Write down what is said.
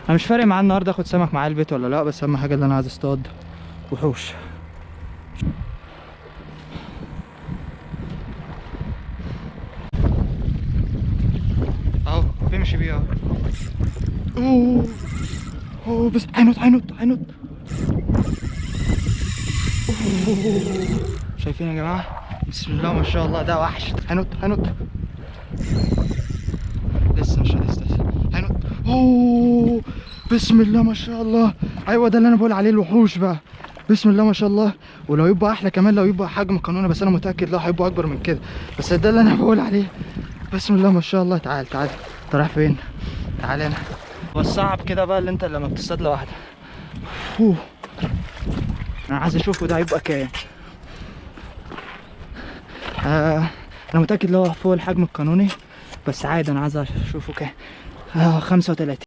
انا مش فارق معايا النهارده اخد سمك معايا البيت ولا لا، بس اهم حاجة اللي انا عايز اصطاد وحوش. اهو بيمشي بيه اهو. اوه اوه بس هينط هينط هينط. شايفين يا جماعة؟ بسم الله ما شاء الله، ده وحش. هينط هينط، لسه مش هتستسلم، هينط. اوه بسم الله ما شاء الله. ايوه ده اللي انا بقول عليه الوحوش بقى. بسم الله ما شاء الله. ولو يبقى احلى كمان، لو يبقى حجم قانوني، بس انا متاكد لو هيبقى اكبر من كده، بس ده اللي انا بقول عليه. بسم الله ما شاء الله. تعال تعال، انت رايح فين؟ تعال هنا. والصعب كده بقى اللي انت لما بتصطاد لوحدك. انا عايز اشوفه ده هيبقى كام. انا متاكد لو هو فوق الحجم القانوني، بس عادي انا عايز اشوفه كام. 35.